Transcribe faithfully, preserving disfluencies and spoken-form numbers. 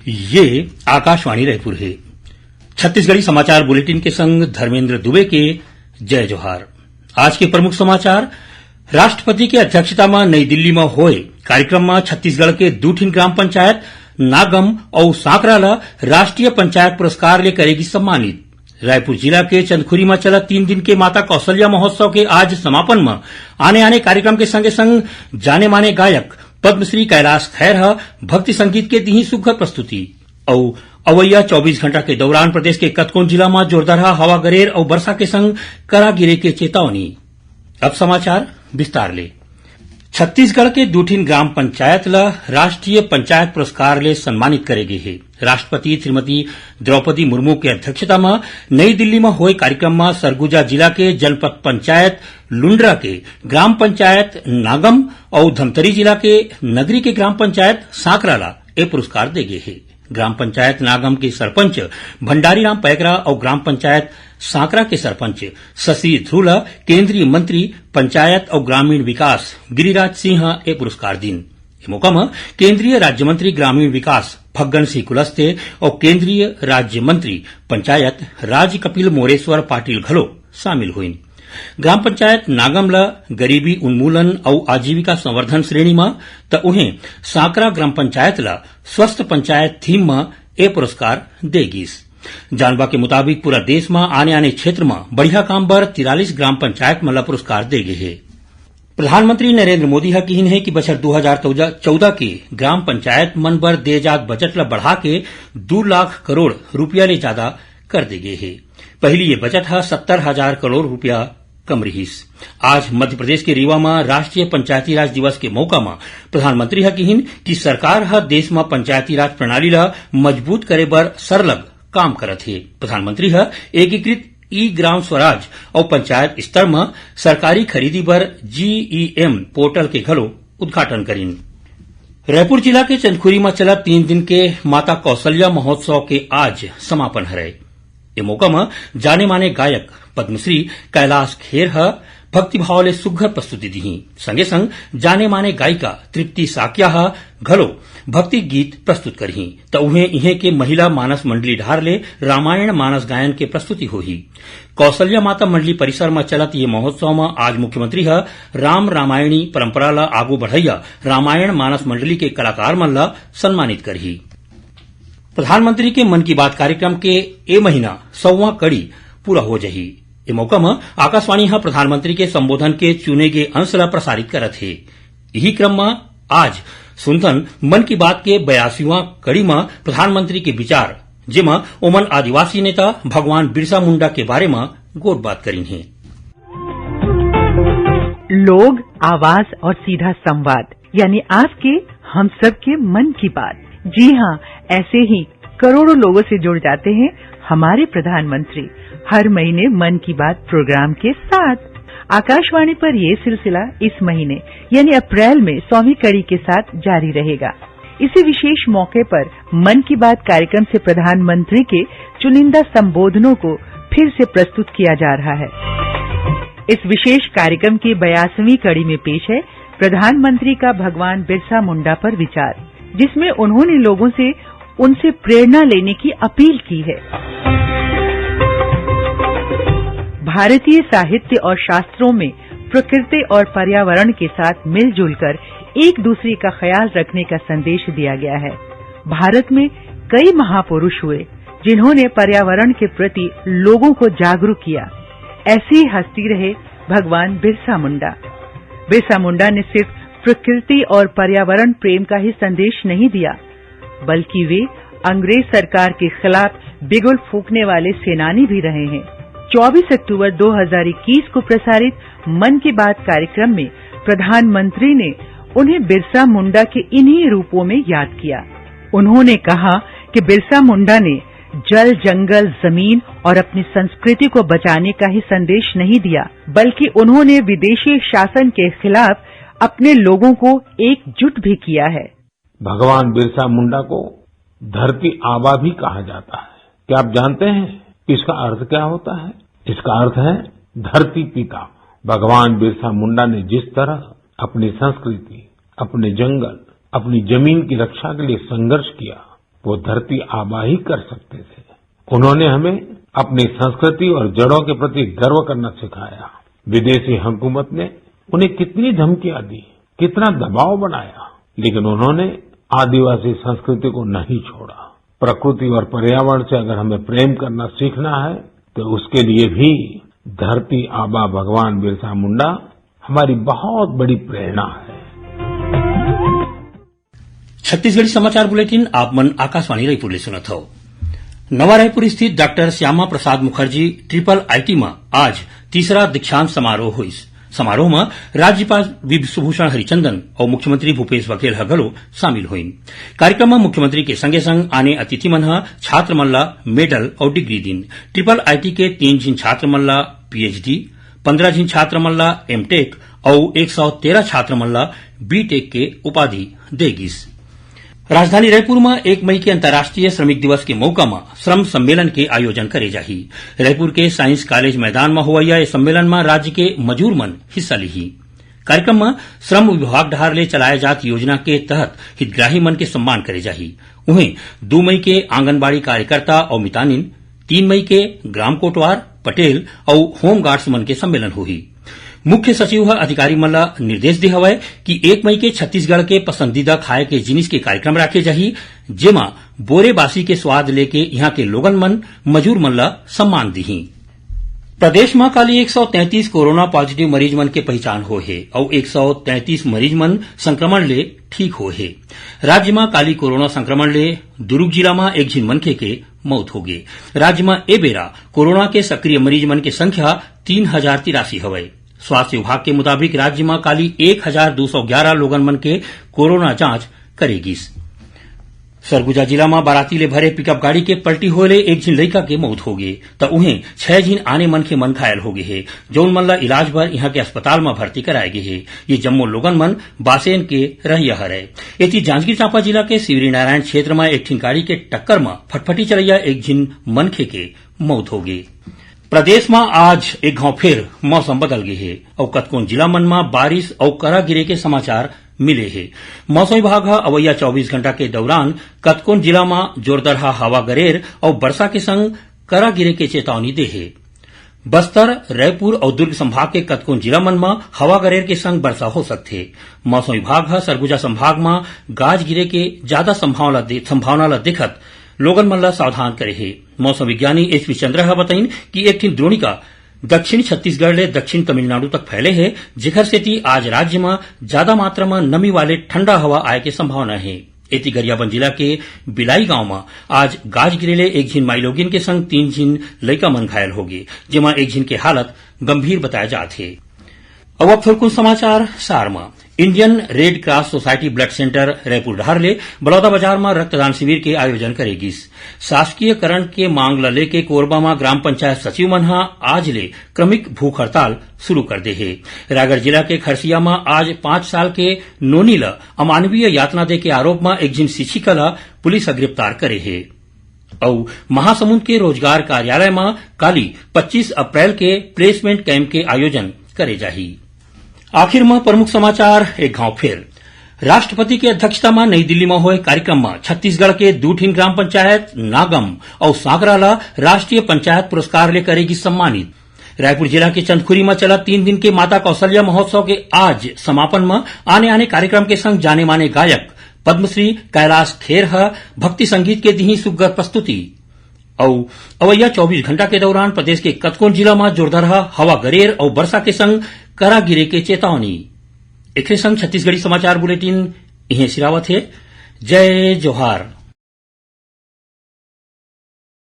ये आकाशवाणी रायपुर हे। छत्तीसगढ़ी समाचार बुलेटिन के संग धर्मेंद्र दुबे के जय जोहार। आज के प्रमुख समाचार। राष्ट्रपति के अध्यक्षता म नई दिल्ली म होए कार्यक्रम म छत्तीसगढ़ के दू ठिन ग्राम पंचायत नागम अउ सांकरा ल राष्ट्रीय पंचायत पुरस्कार ले करे गिस सम्मानित। रायपुर जिला के चंदखुरी म चलत तीन दिन के माता कौशल्या महोत्सव के आज समापन म आने-आने कार्यक्रम के संगे-संग जाने-माने गायक पद्मश्री कैलाश खैर ह भक्ति संगीत के दिही सुघ्घर प्रस्तुति। अउ अवइया चौबीस घंटा के दौरान प्रदेश के कतकोन जिला म जोरदारहा हवा गरेर अउ बरसा के संग करा गिरे के चेतावनी। अब समाचार विस्तार ले। छत्तीसगढ़ के दू ठिन ग्राम पंचायत ल राष्ट्रीय पंचायत पुरस्कार ले सम्मानित करे गे हे। राष्ट्रपति श्रीमती द्रौपदी मुर्मू के अध्यक्षता म नई दिल्ली म होए कार्यक्रम म सरगुजा जिला के जनपद पंचायत लुंड्रा के ग्राम पंचायत नागम अउ धमतरी जिला के नगरी के ग्राम पंचायत सांकरा ल ए पुरस्कार दे गे हे। ग्राम पंचायत नागम के सरपंच भंडारी राम पैकरा अउ ग्राम पंचायत सांकरा के सरपंच शशि ध्रुव ल केंद्रीय मंत्री पंचायत अउ ग्रामीण विकास गिरिराज सिंह ह ए पुरस्कार दीन। ए मौका म केंद्रीय राज्य मंत्री ग्रामीण विकास फग्गन सिंह कुलस्ते अउ केंद्रीय राज्य मंत्री पंचायत राजकपिल मोरेश्वर पाटिल घलो शामिल होइन। ग्राम पंचायत नागम ल गरीबी उन्मूलन अउ आजीविका संवर्धन श्रेणी म, त उहें सांकरा ग्राम पंचायत ल स्वस्थ पंचायत थीम म ए पुरस्कार दे गिस। जानबा के मुताबिक पूरा देश म आने-आने क्षेत्र म बढ़िया काम बर तिरालीस ग्राम पंचायत मन ल पुरस्कार दे गे हे। प्रधानमंत्री नरेंद्र मोदी ह किहिन हे कि बछर दू हजार चौदह के ग्राम पंचायत मन बर दे जात बजट ल बढ़ा के दू लाख करोड़ रुपया ले जादा कर दे गे हे। पहिली ये बजट ह सत्तर हजार करोड़ रुपया कम रिहिस। आज मध्य प्रदेश के रीवा म राष्ट्रीय पंचायती राज दिवस के मौका म प्रधानमंत्री ह किहिन कि सरकार ह देश म पंचायती राज प्रणाली ल मजबूत करे बर सरलग काम करत हे। प्रधानमंत्री ह एकीकृत ई ग्राम स्वराज अउ पंचायत स्तर म सरकारी खरीदी बर जीईएम पोर्टल के घलो उद्घाटन करिन। रायपुर जिला के चंदखुरी म चलत तीन दिन के माता कौशल्या महोत्सव के आज समापन हरय। ए मौका म जाने-माने गायक पद्मश्री कैलाश खेर ह भक्तिभाव ले सुघ्घर प्रस्तुति दिही। संगे-संग जाने-माने गायिका तृप्ति साकिया ह घलो भक्ति गीत प्रस्तुत करही। त उहें, इहें के महिला मानस मंडली डहार ले रामायण मानस गायन के प्रस्तुति होही। कौशल्या माता मंडली परिसर म चलत ये महोत्सव म आज मुख्यमंत्री ह राम रामायणी परंपरा ल आगू बढ़इया रामायण मानस मंडली के कलाकार मन ल सम्मानित करही। प्रधानमंत्री के मन की बात कार्यक्रम के ए महीना सौवां कड़ी पूरा हो जही। ए मौका म आकाशवाणी ह प्रधानमंत्री के संबोधन के चुने गे अंश ल प्रसारित करत हे। इही क्रम म आज सुनथन मन की बात के बयासीवां कड़ी म प्रधानमंत्री के विचार, जेमा ओमन आदिवासी नेता भगवान बिरसा मुंडा के बारे म गोठ बात करिन हे। लोग, आवाज और सीधा संवाद, यानी आपके, हम सबके मन की बात। जी हाँ, ऐसे ही करोड़ों लोगों से जुड़ जाते हैं हमारे प्रधानमंत्री, हर महीने मन की बात प्रोग्राम के साथ। आकाशवाणी पर ये सिलसिला इस महीने, यानी अप्रैल में सौवीं कड़ी के साथ जारी रहेगा। इसी विशेष मौके पर मन की बात कार्यक्रम से प्रधानमंत्री के चुनिंदा संबोधनों को फिर से प्रस्तुत किया जा रहा है। इस विशेष कार्यक्रम की बयासीवीं कड़ी में पेश है प्रधानमंत्री का भगवान बिरसा मुंडा पर विचार, जिसमें उन्होंने लोगों से उनसे प्रेरणा लेने की अपील की है। भारतीय साहित्य और शास्त्रों में प्रकृति और पर्यावरण के साथ मिलजुल कर एक दूसरे का ख्याल रखने का संदेश दिया गया है। भारत में कई महापुरुष हुए, जिन्होंने पर्यावरण के प्रति लोगों को जागरूक किया। ऐसी ही हस्ती रहे भगवान बिरसा मुंडा। बिरसा मुंडा ने सिर्फ प्रकृति और पर्यावरण प्रेम का ही संदेश नहीं दिया, बल्कि वे अंग्रेज सरकार के खिलाफ बिगुल फूंकने वाले सेनानी भी रहे हैं। चौबीस अक्टूबर दो हज़ार इक्कीस को प्रसारित मन की बात कार्यक्रम में प्रधानमंत्री ने उन्हें बिरसा मुंडा के इन्हीं रूपों में याद किया। उन्होंने कहा कि बिरसा मुंडा ने जल, जंगल, जमीन और अपनी संस्कृति को बचाने का ही संदेश नहीं दिया, बल्कि उन्होंने विदेशी शासन के खिलाफ अपने लोगों को एकजुट भी किया है। भगवान बिरसा मुंडा को धरती आबा भी कहा जाता है। क्या आप जानते हैं कि इसका अर्थ क्या होता है? इसका अर्थ है धरती पिता। भगवान बिरसा मुंडा ने जिस तरह अपनी संस्कृति, अपने जंगल, अपनी जमीन की रक्षा के लिए संघर्ष किया, वो धरती आबा ही कर सकते थे। उन्होंने हमें अपनी संस्कृति और जड़ों के प्रति गर्व करना सिखाया। विदेशी हुकूमत ने उन्हें कितनी धमकियां दी, कितना दबाव बनाया, लेकिन उन्होंने आदिवासी संस्कृति को नहीं छोड़ा। प्रकृति और पर्यावरण से अगर हमें प्रेम करना सीखना है, तो उसके लिए भी धरती आबा भगवान बिरसा मुंडा हमारी बहुत बड़ी प्रेरणा है। छत्तीसगढ़ी समाचार बुलेटिन आप मन आकाशवाणी रायपुर ले सुनत हव। नवा रायपुर स्थित doctor Shyama Prasad Mukherjee triple IT म आज तीसरा दीक्षांत समारोह होइस। समारोह म राज्यपाल विश्वभूषण हरिचंदन अउ मुख्यमंत्री भूपेश बघेल ह घलो शामिल होइन। कार्यक्रम म मुख्यमंत्री के संगे संग आने अतिथि मन ह छात्र मन ला मेडल अउ डिग्री दिन। ट्रिपल आईटी के तीन झिन छात्र मन ला पीएचडी, पंद्रह झिन छात्र मन ला एमटेक अउ एक सौ तेरह छात्र मन ला बीटेक के उपाधि दे गिस। राजधानी रायपुर म एक मई के अंतर्राष्ट्रीय श्रमिक दिवस के मौका म श्रम सम्मेलन के आयोजन करे जाही। रायपुर के साइंस कॉलेज मैदान म होवइया ए सम्मेलन म राज्य के मजूर मन हिस्सा लिही। कार्यक्रम म श्रम विभाग डहार ले चलाए जात योजना के तहत हितग्राही मन के सम्मान करे जाही। उहें, दू मई के आंगनबाड़ी कार्यकर्ता अउ मितानिन, तीन मई के ग्राम कोटवार, पटेल अउ होमगार्ड्स मन के सम्मेलन होही। मुख्य सचिव ह अधिकारी मन ला निर्देश दे हवय कि एक मई के छत्तीसगढ़ के पसंदीदा खाए के जिनिस के कार्यक्रम राखे जाही, जेमा बोरे बासी के स्वाद लेके इहां के लोगन मन मजूर मन ला सम्मान दिही। प्रदेश म काली एक सौ तैंतीस कोरोना पॉजिटिव मरीज मन के पहिचान होए हे अउ एक सौ तैंतीस मरीज मन संक्रमण ले ठीक होए हे। राज्य म काली कोरोना संक्रमण ले दुरूग जिला म एक झिन मनखे के मौत होगे। राज्य म ए बेरा कोरोना के सक्रिय मरीज मन के संख्या तीन हजार तिरासी हवय। स्वास्थ्य विभाग के मुताबिक राज्य म काली एक हजार दू सौ ग्यारह लोगन मन के कोरोना जांच करे गिस। सरगुजा जिला म बाराती ले भरे पिकअप गाड़ी के पलटी होए ले एक झिन लइका के मौत होगे, त उहें छह झिन आने मनखे मन घायल होगे हे, जउन मन ल इलाज बर इहां के अस्पताल म भर्ती कराए गे हे। ये जम्मो लोगन मन बासेन के रहइया हरय। एती जांजगीर चांपा जिला के शिवरीनारायण क्षेत्र म एक ठिन गाड़ी के टक्कर म फटफटी चलइया एक झिन मनखे के मौत होगे। प्रदेश म आज एक घांव फेर मौसम बदल गे हे अउ कतकोन जिला मन म बारिश अउ करा गिरे के समाचार मिले हे। मौसम विभाग ह अवइया चौबीस घंटा के दौरान कतकोन जिला म जोरदरहा हवा गरेर अउ बरसा के संग करा गिरे के चेतावनी दे हे। बस्तर, रायपुर अउ दुर्ग संभाग के कतकोन जिला मन म हवा गरेर के संग बरसा हो सकथे। मौसम विभाग ह सरगुजा संभाग म गाज गिरे के जादा संभावना दे-, संभावना ल देखत लोगन मन ल सावधान करे हे। मौसम विज्ञानी एचपी चंद्रा ह बताइन कि एक ठिन द्रोणिका दक्षिण छत्तीसगढ़ ले दक्षिण तमिलनाडु तक फैले हे, जेखर सेती आज राज्य म जादा मात्रा म नमी वाले ठंडा हवा आए के संभावना हे। एती गरियाबंद जिला के बिलाई गांव म आज गाज गिरे ले एक झिन माईलोगिन के संग तीन झिन लइका मन घायल होगे, जेमा एक झिन के हालत गंभीर बताए जात हे। अउ अब थोरकुन समाचार सार म। Indian red cross society blood centre Raipur डहार ले बलौदा बाजार म रक्तदान शिविर के आयोजन करे गिस। शासकीयकरण के मांग ल लेके कोरबा म ग्राम पंचायत सचिव मन ह आज ले क्रमिक भूख हड़ताल शुरू कर दे हे। रायगढ़ जिला के खरसिया म आज पांच साल के नोनी ल अमानवीय यातना दे के आरोप म एक झिन शिक्षिका ल पुलिस ह गिरफ्तार करे हे। अउ महासमुंद के रोजगार कार्यालय म काली पच्चीस अप्रैल के प्लेसमेंट कैंप के आयोजन करे जाही। आखिर म प्रमुख समाचार एक घांव फेर। राष्ट्रपति के अध्यक्षता म नई दिल्ली म होए कार्यक्रम म छत्तीसगढ़ के दू ठिन ग्राम पंचायत नागम अउ सांकरा ल राष्ट्रीय पंचायत पुरस्कार ले करे गिस सम्मानित। रायपुर जिला के चंदखुरी म चला तीन दिन के माता कौशल्या महोत्सव के आज समापन म आने-आने कार्यक्रम के संग जाने-माने गायक पद्मश्री कैलाश खेर ह भक्ति संगीत के दिही सुग्घर प्रस्तुति। अउ अवइया चौबीस घंटा के दौरान प्रदेश के कतकोन जिला म जोरदार ह-, हवा गरेर अउ बरसा के संग करा गिरे के चेतावनी। एखरे संग छत्तीसगढ़ी समाचार बुलेटिन इहें सिरावत हे। जय जोहार।